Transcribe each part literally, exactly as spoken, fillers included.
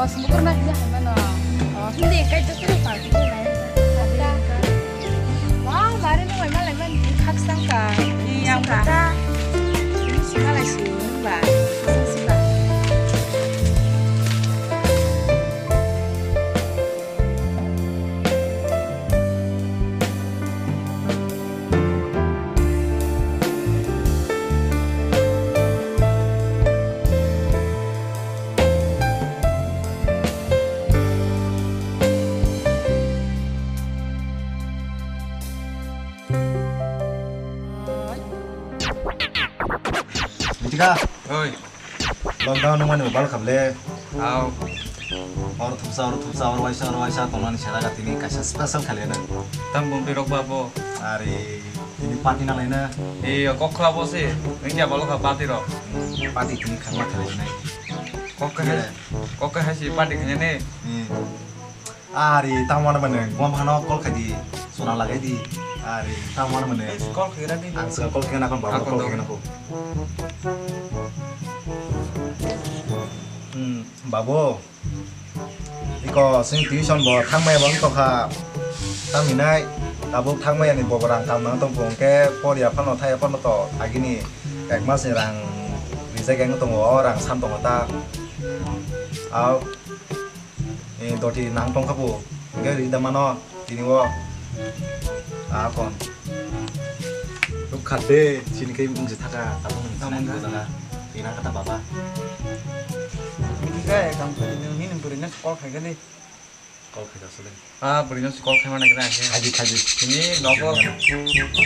Oh, sumbukur na hila hai mano. Oh, hindi, kai joto ni party ko lai. Ada. Wah, mari no mai malai man khak sangka. Yang kata. Ini sih malai sih, ba. Sih, ba. Mitika. Oi. Lockdown wngmani bo bal khamle. Au. Or thupsa, or thupsa, or waisa, or waisa tongnani sera ga tini kaisa special khaliya na. Tam bumpi rok ba bo. Are, tini party na laina. E, kok khla bo se. Wngya balo kha party rok. Party tini khangma khaliya nai. Kok khe hai, kok khe hai si party khanya ne. Hmm. Ari, tamo ano mane, gom hano call khai di, sona lagai di. Ari, tamo ano mane. Call khai ra di. Ang saka call khai na kon, babo call khai na ko. Hmm, babo. Iko sing tuition bo thangmaya bo wngtokha. Thangminai, tabuk thangmaya ni bobo rang kam nang tong phung khe, por ya phano thaya phano to agini ek mas ni rang rijak yang tongo, o rang sam tongo ta. Au. Eh, doti nang tong kha bo. Hingke ri da mano, tini o. Ah, kon. Ruk khat de, chini kai mung je thaka, tabuk nang tamo ni bojala. Tina kata baba. Hingke kam khe ni, ni bwrwi no call khai khe ni. Call khai da sole. Ah, bwrwi no call khai mana kena khe. Khaji, khaji. Tini nogo.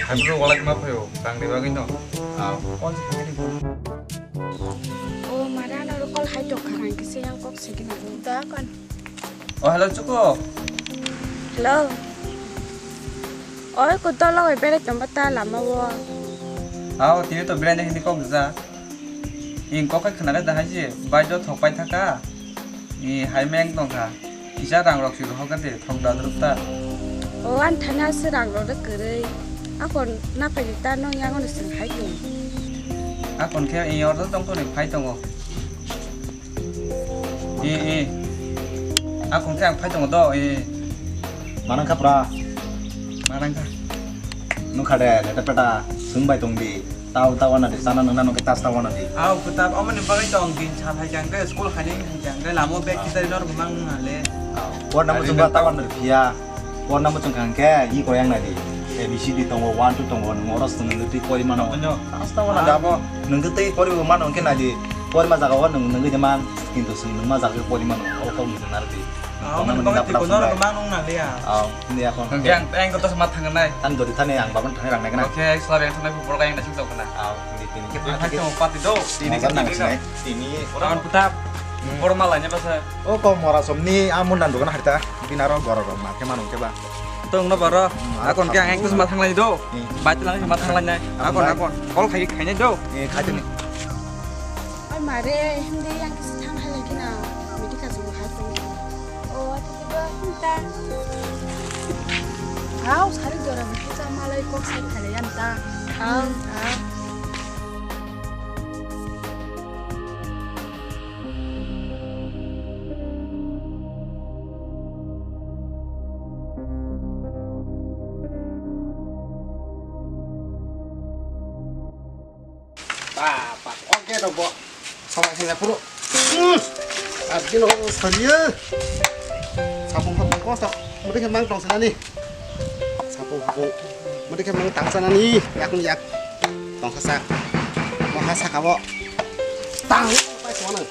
Hai bro, walai ma phayo, rang de bagwi no. Ah. Call khai ni. O mara no call hai tok kha, hingke se yang kok se kena. Da kon. O, hello, Chuku. Hello. Oi, kuto logai berai tongba ta lama o. Ao, tini to berai nai hini kok ja. Ing kok khai khna le da hai je, bai do thok pai thaka. I hai meng tong kha. Kisa rang rok si rohor kha de, thok da drup ta. O, ang thana se rang rok de kwrwi. Akon na phai ta nong yang ono sing hai tong. Akon khe i order tong to ni phai tongo. E, e. Akon khe ang phai tongo do, e. Manang kha pura. Manang kha. Nukha de, leta peta, swng bai tong di. Tao, tao wana di, sana nungna nungke tas tao wana di. Au, kwtal, omoni bagwi tong din sa phai khe, ang khe school khaini khaini khe, ang khe lamo bag kitari nor bumang nung hale. Por namo chungba tao wana di phiya. Por namo chungkha hwnkhe, i koi ang nai di. A B C D tongo, one two tongo, nung oro swng nungwi twi pori mano. Ano. Asta wana dabo. Nungke tei pori bo mano hwnkhe nai di. Pori ma jaga o nung nungwi de man, kintu swng nungma jaga o pori mano. O kok nung nang di. Ah, tongna mani mani bagwi twi kono rok mang nung nang liya. Ah, hindi ako. Hwnkhe ang, ang kotor sama thangnai. Tan dori thani ang babon thani rang nai kana. Oke, selabe ang thangna borok ang nasing tong kana. Ah, hindi hindi. Hai tong pati do. Tini kan nang sinai. Tini. Orang putap. Borok malanya basa. O ko mora somni amun dan dogan harita. Binaro gorok rok ma khe manu khe ba. Tong no baro. Hmm, akon khe ang ekdus ma thanglai do. Hmm. Bai tlang ma thanglai nai. Akon, akon. Kol khai khai nai do. Eh, khai tini. Oi mare, hindi yang kisi thang hai lagi na. Midi ka jung hai tong. O, ati ba hinta. Au, sari jora buku sa malai kok sai khai yan ta. Au, au. Ba, ba, oke to bo. Samai sini puru. Hmm. Abdi lo saliye. Sapung sapung kosto. Mudi khe mang tong sanani. Sapung sapung. Mudi khe mang tang sanani. Yak yak. Tong sasak. Mo ha saka bo. Tang. Pai sono.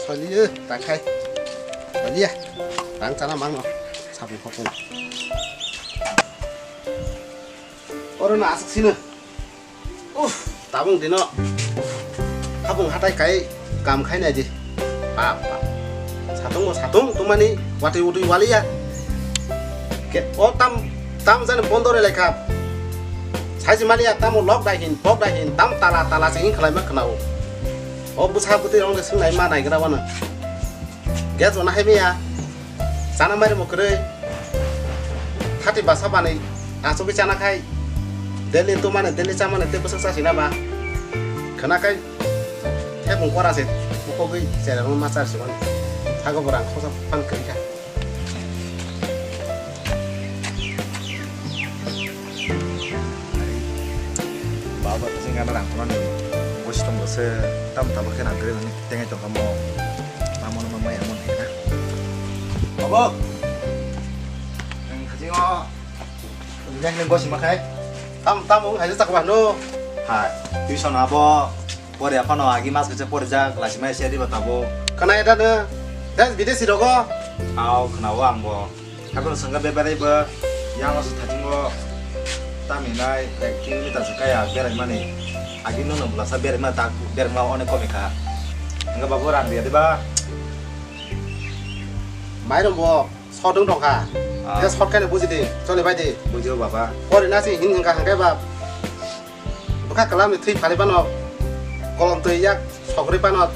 Saliye. Tang khai. Saliye. Tang sana mang no. Sapung sapung. Oro na asuk sino. Uff, tabung dino. Habung hatai kai kam khai nai di. Bap, bap. Satung bo satung tumani watui utui waliya. Ke o tam tam jani bondo re lekha. Saji maliya tamo lok dai hin, pok dai hin, tam tala tala se hin khlai ma khnao. O bwsa bwtwi rong de swngnai ma nai gra wana. Gas wana hai maya. Chana mai rwmo kwrwi. Thati basa bani achugwi chana khai. Daily tumani, daily chamani tei bwswk chasina ba. Khwna khai thebung kora se bukhogwi chera rwma ma char se mani. Thago bo rang khosa phan kwrwi kha. Baba, tejeng gana rang khorang ni. Bosi tong bose tam tabo khe rang kwrwi ni tengai tong kamo. Tamo no mama ya mon hena. Baba. Nang thaji ngo. Nang ni bosi makhai. Tam tam ung haja tak ba no. Hai. Tuition abo. Pore aphano agi mas kacha pore jak lasi mai se riba tabo. Kana eta no. Das bidesi rogo. Au khna o ang bo. Haikhe swngkha bebari bo yang o swthatingo taminai ek kilometer se kaya beraimani. Agi nono bwlasa beraima ta beraima onek komi kha. Hwnkhe babu rang riya diba? Mairum bo sodung tongkha. Ah. Just hot khe buji di, choli bai di. Bujio baba. Pori na si hin hingka hingke ba. Bwkha kwlam ni thwi phali phano kolom twi yak sogri phano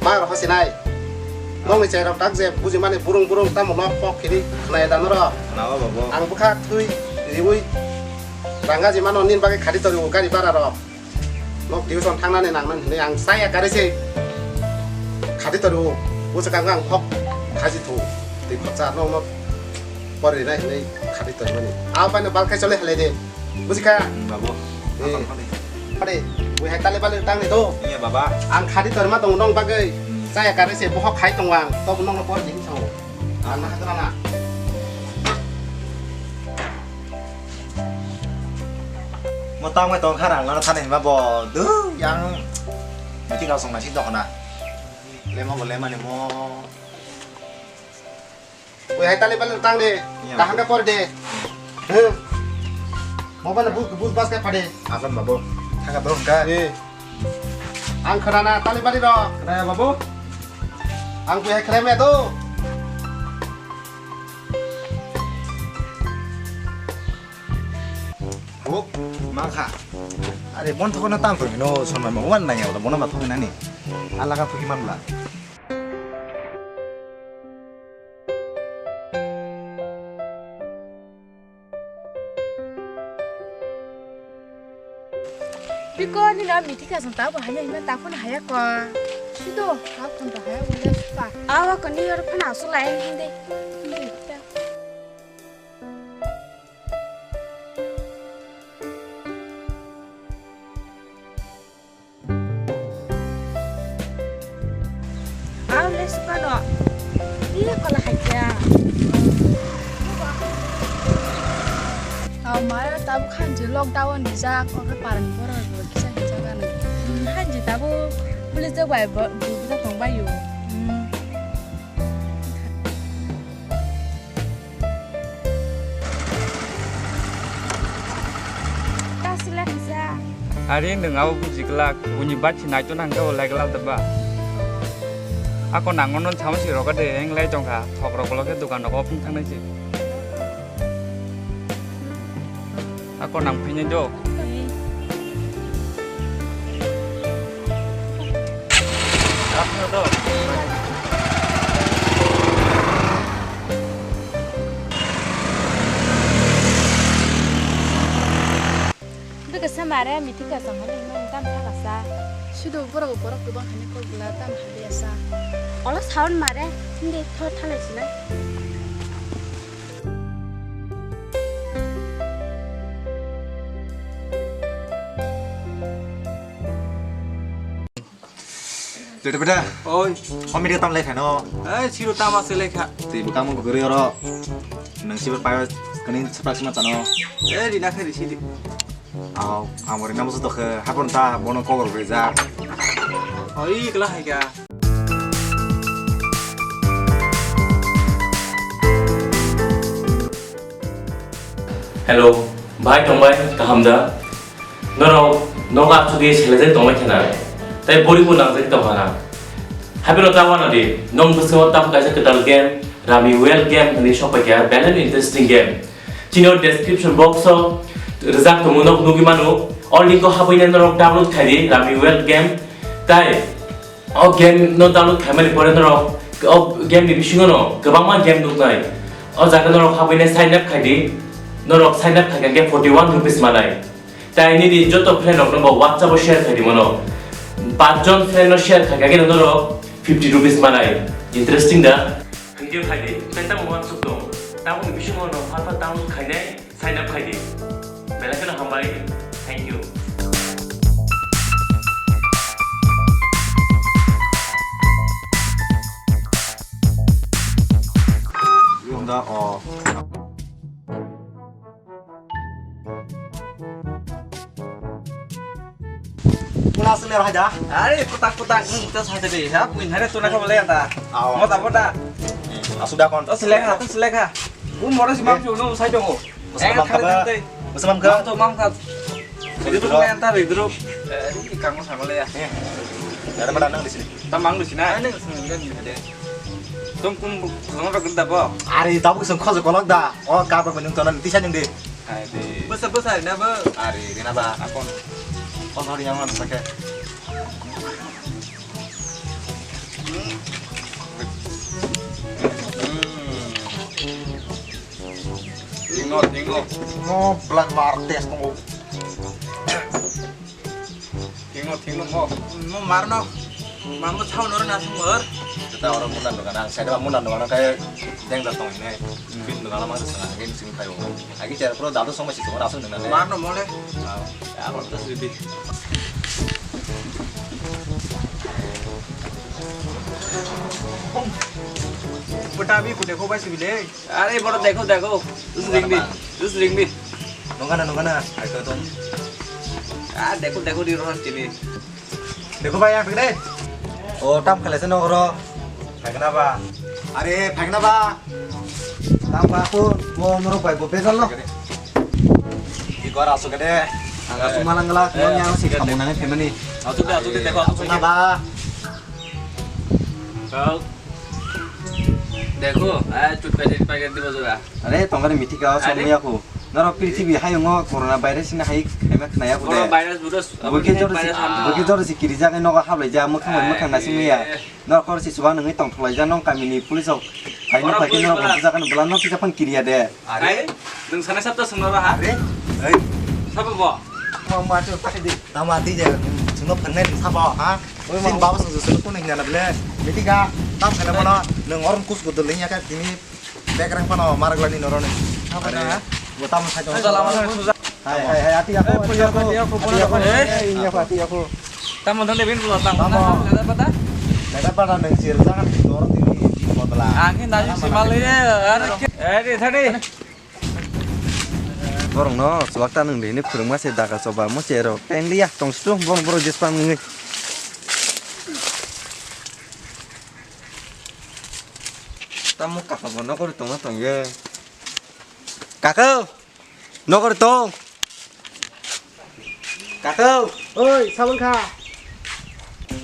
ma rw sinai. Nokni chai rok tak je buji mani burung burung tamo nok pok khiri khnai da noro. Khna o babo. Ang bwkha thwi riwi ranga ji mano nin bagwi khadi tori o gari bara rok. Nok tuition thang nani nang nani hinwi ang chaya kari se khadi tori o. Bwswk ang ang hok khaji thu twi khorcha nok nok pori rinai hinwi khadi tori mani. A pai no bal khai chole halai de. Bujikha? Hmm, babu. Eh. Apa, apa ni? Pade, ui hai tale bale tang ni to. Iya, baba. Ang khadi torma tong nong bagwi. Hmm. Chaya kare se bohok khai tong ang. To nong no por jing sao. Ang na hakra na. Mo tang mai tong kha rang na thani ma bo. Du yang. Miti kau song na si dok na. Lema bo lema ni mo. Oi, hai tale bale tang de. Iya, kaham ka por de. He. Mo bana bu bu bas ka pade. Asan babu. Thanga dorong ka. Eh. Ang khana na tale bale ro. Khana ya babu. Ang pu hai khana me do. Bu, ma kha. Are bon thokna tang ko no son ma wan na ya, bona ma thokna ni. Ala ka phuki man la. Biko ni na miti ka santa bo haya hina ta phone haya ko. Sido, ha phone to haya wala suka. Awa ko ni yor phone asu lai hindi. Hindi ta. Aw le sukano. Iya kola haikya. Aw maya tabuk hanji lockdown rijak, oke paran borok bo kisa hijak ano. Hmm, hanji tabuk police bai bo, bo, bo tong bayo. Hmm. Ta sila kisa. Ari nwng abo buji glak, buini bachi naito nang khe bo lai glak da ba. Ako nango non samo si roga de, eng lai tongkha, thok rok ulo khe dukan rok open thangnai si. Ako nang phainai do. Bwkha sa mare mithika sa hwnwi mani tam thaka sa. Sido borok borok kwbang hwnwi kok bwla tam hadiya sa. Ola saun mare hindi thor thalai sinai. Tete beda. Oi. Home dia tam lai khano. Eh, siro tama se lekha. Tei bwkang mung guri oro. Nang sibar payo kani sepak sima tano. Eh, rina khe risi di. Aw, ang bo rina musu tokhe hapon ta bono kogor bejak. Oi, kela hai ka. Hello, bhai tongbai, kaham da? Norok nogo achugwi selejak tongbai khena, tei boribo nangjagwi tongkha na. Haibeno ta uanadi, nong bwskango tabuk kaisa kwtal game, Rummy World game hwnwi sokpaikha, belai no interesting game. Chini o description box o rijak tongmung no nugwi mano, o link o habwi nai norok download khaidi, Rummy World game. Tai O game no download khaimani pore norok o game ni bisingo no kwbangma game nuknai. O jaga norok habwi nai sign up khaidi, norok sign up khaikha khe forty one rupees manai. Tai nini joto friend rok no bo WhatsApp o share khaidi mano. Pach jon friend no share khaikha khe norok fifty rupees manai. Interesting da? Hwnkhe phaidi, tei tamo uansuk tong. Tabukni bisingo no pha pha download khainai, sign up khaidi. Belai kheno hambai, thank you. Yung da, oh. Pula asli roh aja. Ari, kutak kutak, hmm, terus aja deh. Ya, puin hari tu nak boleh ya ta? Aw. Mau tak mau tak? Asu da kon. Terus selek ha, terus selek ha. Gua mau si mam sih, nu saya dong. Musamam kaba? Musamam kaba? Tuh mam kaba. Itu tuh yang tadi dulu. Eh, ini kamu sama le ya. Dari mana nang di sini? Tamang di sini. Ini sengaja nih deh. Tum kum, kum apa kerja apa? Ari, tabu sengkho sekolok da. Oh, kaba menung tonan tisa nung deh. Hai, di. Besa, besa, ini apa? Ari, ini apa? Akon. Oh, sorry, yang mana pakai? Tingo, tingo. No, black martes, no. Thingno, thingno mo. Mo marno. Mambo chao noro na sumber. Kita orang munan dokan, ang saya munan dokan kayak deng datang ini. Pin dokan lama tuh setengah ini sini kayu. Lagi cewek pro dadu sama situ orang asal dengan. Marno mo le. Ya, apa tuh sedih. Petabi kude ko bai sibile. Are boro dekho, dekho. Jus ring di. Jus ring di. Nungana, nungana. Ayo tuh. Ah, dekho, dekho di rohan sini. Dekho bai, yang pegede. Oh, tam khale se nogoro. Phagna ba. Are, phagna ba. Tam ba aku mo norok bai bo bezal no. Di gor asu gede. Ang asu malang gala, yang si kamu nangin pemani. Asu de, asu de, dekho, asu na ba. Kau. Dekho, ah, toothpaste packet dibo jora. Are, tongani mithi ka, are, somni aku. Noro prithibi hayungo corona virus ni hai khaima khnaya ko de. Corona virus, virus, bukhe jor si, bukhe jor si kiri jaga nogo hablai ja, mukhang bai mukhang nasing ya. Noro kor si suba nungwi tong tholai ja, nong kamini police rok. Hai no pai ke noro buja kan bela no kisa phan kiriya de. Are, nung sana sabta sung noro ha? Are, ei. Sabo bo? Ma, ma, tu pakai di. Tama ti je, sung no phan nai sabo ha? Oi, sin baba sung sung kun hinna bele. Miti ga, tam sana mana, nung orom kus gudul linya ka, tini. Bekreng pano maraglani noroni. Apa na? Bo tamo sai tong. Hai, hai, hai, ati ako, ati ako, ati ako, ati ako, eh, ini ako, ati ako. Tamo thang debin pulo tamo. Tamo. Lada pada? Lada pada nang sir jangan dor tini di bodla. Angin nasi simal ye, are ke, eh, di tadi. Borong no, suwak ta nang dini phurung ma se daga soba mo se ro. Teng liya, tong situ, borong borong jespan ngi. Tamo kaka bo nokori tongma tongye. Kaka, nokori tong. Kaka. Oi, sabang kha.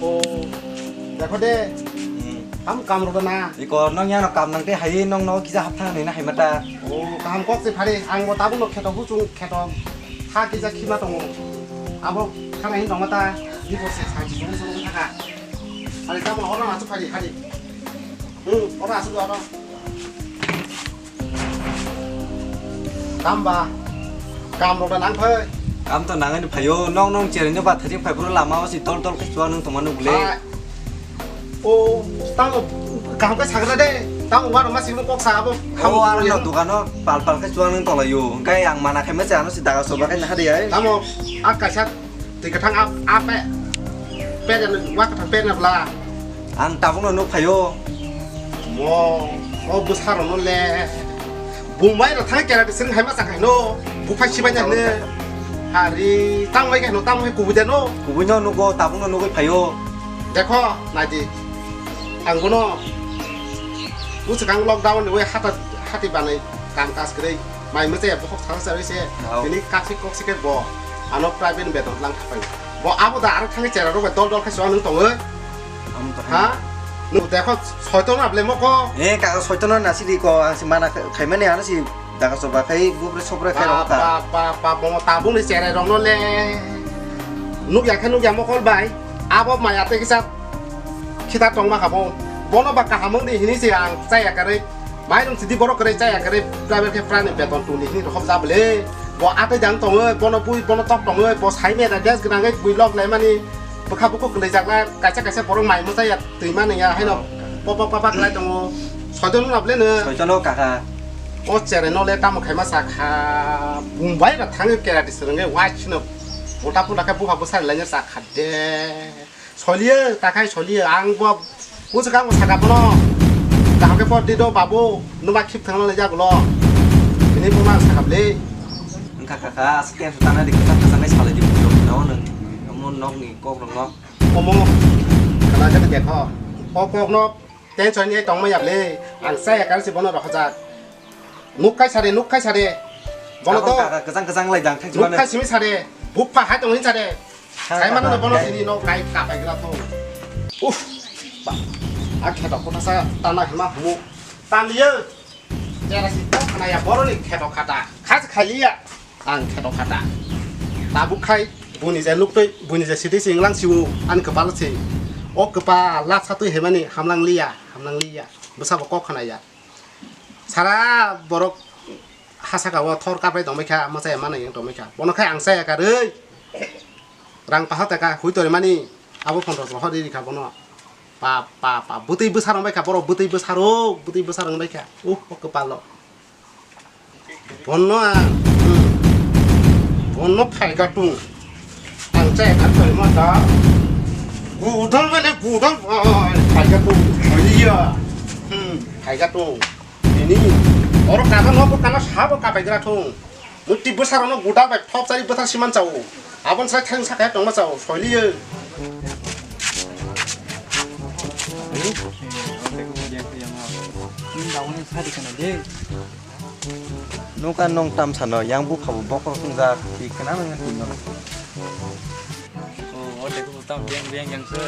O, dekho de. Hmm. Ham kam rok na. Iko nong yano kam nang te hai nong no kisa hap thang ni na hai mata. O, kaham kok se phari. Ang bo tabuk no kheto huchung kheto ha kisa khima tongo. Abo khana hin tongma ta. Di bo se sa ji sung sung thaka. Ari tamo oro na chu phari hari. Hmm, oro asuk oro. Kam ba? Kam rok da nang phai. Kam to nangani phaio, nong nong cherino ba thajik phai phuru lama o si dol dol khe chuwa nung tongma nukle. Hai. O, tamo kaham khe sagra de. Tamo wano ma simo kok sa abo. Khamo aro no dukano pal pal khe chuwa nung tonglaio. Hwnkhe ang mana khe mese ano si daga soba khe naha de ai. Tamo a kaisa Twi kwthang a, a pe, peren, wa kwthang peren bla. Ang tabukno nuk phaio. Mo, o bwsarokno le. Bumbai rok thang kera de sring hai ma chak hai no. Buphai sibai nya hne. Hari, tang bai khe no, tang bai kubui de no. Kubui no nugo, tabukno nugui phaio. Dekho, naidi. Ang bono. Bwswkang lockdown ni bai hata, hati banai, kam kaj kwrwi. Mai mwchaya bokhok sana charwi se. Tini kaksi koksi khe bo ano private ni beton lang thapai. Bo abo da aro thangwi chera rok bai dol dol khe chuwa nung tongwi. Ha? Nung dekho soiton na ble moko. Eh, ka soiton na sidi ko, ang si mana khaimani ano si daga soba khai gupre sopre khai rok ta. Pa pa pa bo tabung ni chera rok no le. Nuk ya khe nuk ya mokol bai. Abo maya te kisa khita tongma kha bo. Bono ba kaham wng di hini si ang chaya karwi. Mairum sidi borok kwrwi chaya kwrwi private khe prani beton tuli hini rohop ja bwle. Bo atwi dang tongwi, bono bui, bono tok tongwi, bo sai meda gas gwnangwi bui lok laimani bwkha bukhuk kwlwijak na kaisa kaisa borok mai mwchaya twi mani ya haino. Popo papa khlai tongo. Soiton no ble no. Soiton no kaka. O chere no le tamo khaima sa kha. Mumbai ra thang karate swrwngwi wai chino. Bota puta khe buha bwsa laina sa kha de. Soliyo takhai soliyo ang bo. Busa kang saka bono. Kaham khe por di do babu. Numa khip thang le jagulo. Ini puma saka ble. Wngkha kaka asuk tension tana di kwchak kwchak nai salai di bujok no nung. Omo nok ni kok rok no. Omo kana khe dekho. O kok no tension ni tongma yable. Ang saya kar si bono rohajak. Nuk kai sare, nuk kai sare. Bono to. Kaka kwchang kwchang lai dang thang nuk kai simi sare. Bupha hai tong hin sare. Sai mano bono tini no kai kapai gra to. Uff. Ba. A kheto kota sa tana hima humu. Tan liyo. Jera si to khana ya boroni kheto khata. Khas khaliya. Ang kheto khata. Tabuk khai buni je nuk twi buni je siti sing lang siu an kepal si. O kepal la sa twi hemani hamlang liya, hamlang liya. Bwsa bo kok khana ya. Sara borok ha saka o thor kapai tongbai kha, mwchaya mana yang tongbai kha. Bono khai ang chaya karwi rang paha taka hui tori mani abo phone rok hor ri kha bono. Pa pa pa bwtwi bwsa rang bai kha borok bwtwi bwsa rok bwtwi bwsa rang bai kha. Uh o kwpal lo. Bono ang hmm. Bono phaika tung. Ang chaya kar tori ma ta. Gudal bele gudal phaika tung. Iya. Hmm phaika tung. Ini oro kata nogo kana sabo kapai gra thung. Muti bwsarokno gudal bai thopchari bwthar siman chao. Abon sai thang sakaya tongma chao. Soiliyo. Nuka nong tam sano yang bupha bo bokhorok tongjak. Ti kana nang tino. Oh, oh, dekho tam beng beng yang se.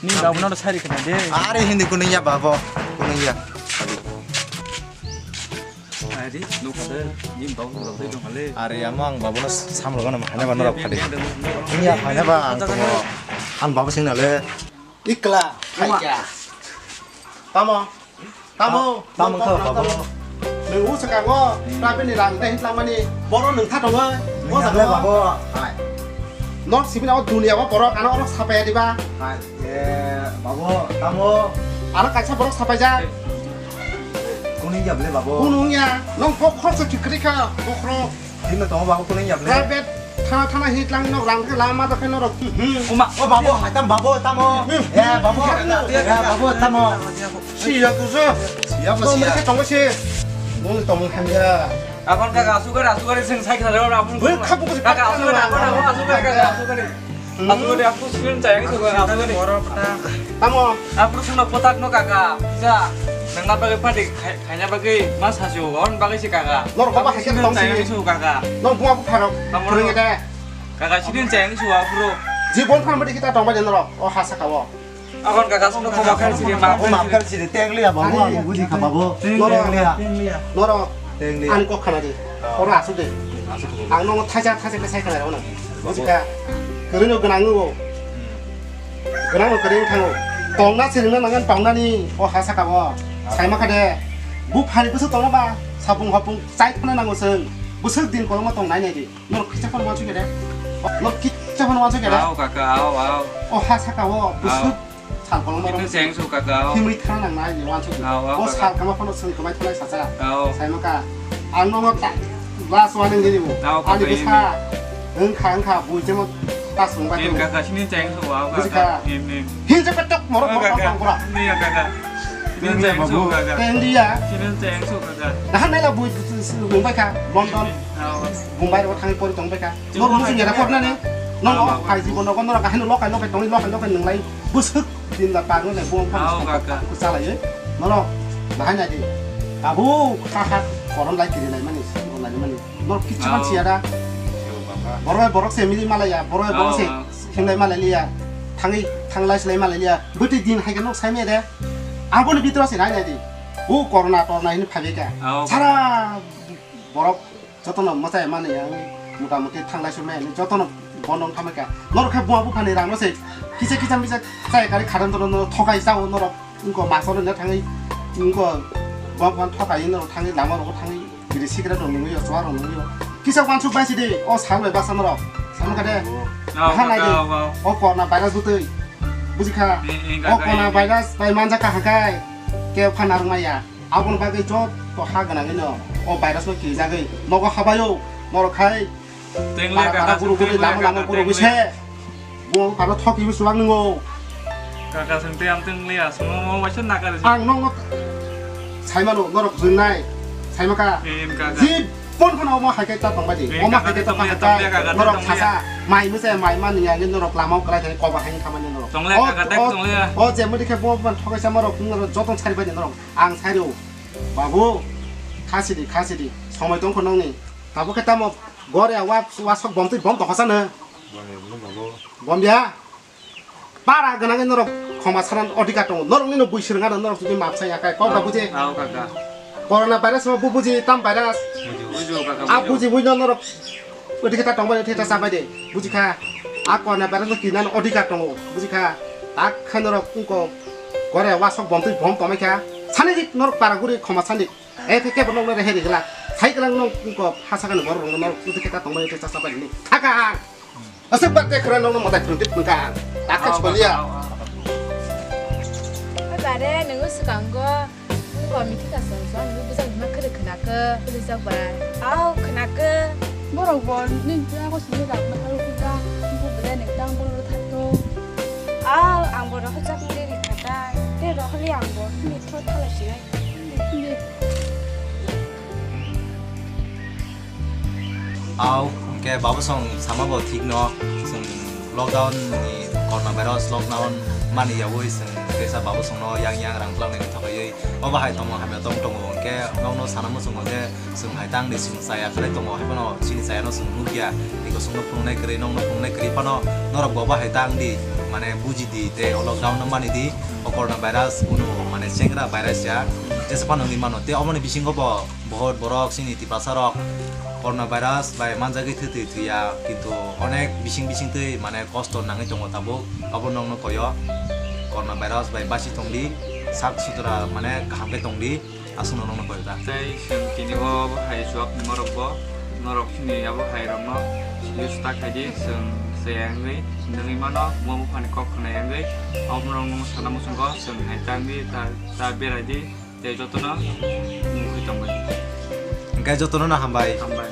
Ni babo no sari kana de. Are hindi kuning ya babo. Kuning ya. Ari, nukha de, ni babo rok de dong ale. Are amo ang babo no samlo gana hanya ba norok phadi. Iya hanya ba ang tongo. Ang babo sing nale. Ikla, phaikya. Tamo. Tamo. Tamo kha babo. Nung usa ka go, tapi ni rang de hitlang mani. Boro nung tha tongo. Mo sa babo. Hai. Nok sibina o dunia ba boro kana oro sapaya diba. Hai. Eh, babo, tamo. Ano kaisa borok sapaijak. Kuning ya ble babo. Kuning ya. Nong bokhorok se kikrika, bokhorok. Dino tamo babo kuning ya ble. Private thana thana hitlang nok rang ke lama da ke norok. Uma. O babo, hai tam babo, tamo. Eh, babo. Eh, babo, tamo. Si ya tu se. Si ya, si ya. Tamo se. Nong tamo hamya. Abon kaka asugari asugari sing sai khare abon. Bui khabu ko kaka asugari abon abon asugari kaka asugari. Asugari aku sing chayang suga asugari. Tamo. Aku sing potak no kaka. Ja. Nang apa ke padi kainya bagi mas hasil on bagi si kaka. Nor kaba hasil tong si su kaka. Nor bunga ku pharok. Tamo. Kaka sini chayang su aku. Jibon phan mati kita tong bajan nor. O hasa kawo. Abon kaka songno khoma khan siri ma. Khoma khan siri tengliya babu, ang budi kha babu. Tengliya. Tengliya. Norok. Tengliya. Ani kok khana di. Oro asuk de. Ang nongo thaja thaja khe sai khana rona. Bujika. Kwrwino gwnang o. Gwnang o kwrwino thango. Tongna sirina nangan tongnani o hasa kabo. Saima khade. Bu phani bwswk tongna ba. Sapung hopung chai khana nango seng. Bwswk din koloma tong nai nai di. Norok kisa phano wansuk de. Norok kisa phano wansuk de. Aw kaka aw aw. O hasa kabo. Bwswk. Sal kolom oro. Ini sayang suka kau. Himui thang nang nai ni wansuk. Aw, aw, o kaka. Sal kama phano sung kama thang nai sacha. Aw. Sai maka. Ang nongo ta. Last warning dini bo. Aw, kaka. Ani bwsa. Wngkha wngkha bui jemo ta sung bai. Nim kaka sini sayang suka aw kaka. Bujikha. Nim nim. Hin je petok morok morok kaka. Pang pura. Ini ya kaka. Sini sayang suka kaka. Tengdi ya. Sini sayang suka kaka. Dahan nai la bui wng bai kha London. Aw. Mumbai ro thang pori tong bai kha. Nor musi ya report nani. Nor hai jibo nogo nor kahino lokai lokai tongni lokai lokai nung lai. Bwswk din da pagno nai bo phang. Aw, kaka. Ku chalai. Noro bahai nai di. Babu kha kha koron lai kiri lai mani, koron lai mani. Noro kichu man siya da. Borok borok se mili malaya, borok borok se himlai malai liya. Thangi thanglai silai malai liya. Bwtwi din hai khe nok sai me de. Aboni bitro se nai nai di. Bu corona torna hin phabi ka. Aw. Sara borok jotono mwchai mani ang mota muti thanglai sumai ani jotono bono thamai ka. Norok khe bua buphani rang no se kisa kisa misa chai kari kharan tono no thokai chao norok wngko maso no thangwi wngko bua buphani thokai norok thangwi lama rogo thangwi biri sikra rok nungwi o chuwa rok nungwi o kisa wansuk bai sidi o sal bai basa norok sal kade. Aw, ha nai di. Aw, aw. O corona virus butwi. Buji kha. Ni, ni, o kaka, corona ni. Virus bai manjak kha hangkai. Kebo phan narwk maya. Aboni bagwi joto ha gwnangwi no o virus no kirijagwi nogo habaio norok khai. Twingle para kaka para guru guru twingle lama lama kaka guru twingle. Bise. Bo paro thoki bo sulang nungo. Kaka sing te am twingle asmo mo waisa nakari. Ang nongo saimano norok jwngnai. Saimaka. Em kaka. Jib Pon pon omo hai khe ta tongbai di. Ni omo kaka hai khe ta tongya, tongya, kaka norok tongya. Sasa mai mese mai man ni ang norok lama o kwlai thani koba hai khamani norok. Tongya, o, kaka, o, tongya. O je mudi khe bo ban thokai sama rok norok joto sari bai norok. Ang sari o. Babu, khasi di, khasi di. Somoi tong kho nongni. Tabo khe tamo gore wa, wa sok bom twi bom tokha sana. Bom ya. Para gwnangwi norok khoma sanan odhikar tongo. Norok nino bui swrwng ano norok jodi map sai akai kok da buji. Ao kaka. Corona virus no bu buji tam virus. Buji, buji, kaka, a buji. Buji buino norok odhikar ta tongbai odhikar ta sabai de. Buji kha. A corona virus no kinan odhikar tongo. Buji kha. Tak kha norok ungko gore wasok bom twi bom tomai kha. Sani dik norok para guri khoma sani. E khe kebo nokno rehe rigwlak. Sai gwlak nok ko ha sakani borok rokno norok uti khe ta tongmani uti chasa bai ni. Thaka ang. Aswk bar te khwra nokno mwtai phwrwng tip phwrwngkha ang. Ta khe soliya. Oi bare, nwng swkango ko mithi ka song song nwng bujak ma khwrwk khwnakhe, bujak bai. Au khwnakhe. Borok bo ni jago sini rak ma haru kuda. Bu bele ni tang bolo thakto. Au ang bo rohor jak ni ri khatai. Te rohor li ang bo ni thro thala sinai. Au, hwnkhe babosong sama bo thik no, chwng lockdown ni corona virus lockdown mani yaui chwng teisa babosong no yang yang rang twlang nai thok oi, obo hai tongmung hamya tong tongo, hwnkhe nokno sana muchungo je chwng hai tang di chwng chaya khlai tongo, hai phano chini chaya no chwng nukya, eko chwngno phunuknai kwrwi nokno phunuknai kwrwi phano norok bo obo hai tang di, mane buji di tei o lockdown no mani di, o corona virus kunu mane chengra virus ya, jesa phano wngwi mano tei omo ni bisingo bo. Bohot borok chini Tiprasa rok corona virus bai manjagwi thwi thwi thwiya, kintu onek bising bising twi mane kosto nangwi tongo tabuk. Abo nokno koyo corona virus bai basi tongdi, sak sutra mane kaham khe tongdi, aswkno nokno koyo ta. Tei chwng tini o hai chuak ni morok bo, norok chini abo hai rokno use ta khaidi, chwng chaya wngwi nungwi mano, mo buphani kok khna wngwi, abo norok nokno sana muchungo chwng hai ta wngwi ta, ta berai di. Tei jotono mungkhui tongbai. Hingke jotono no hambai. Hambai.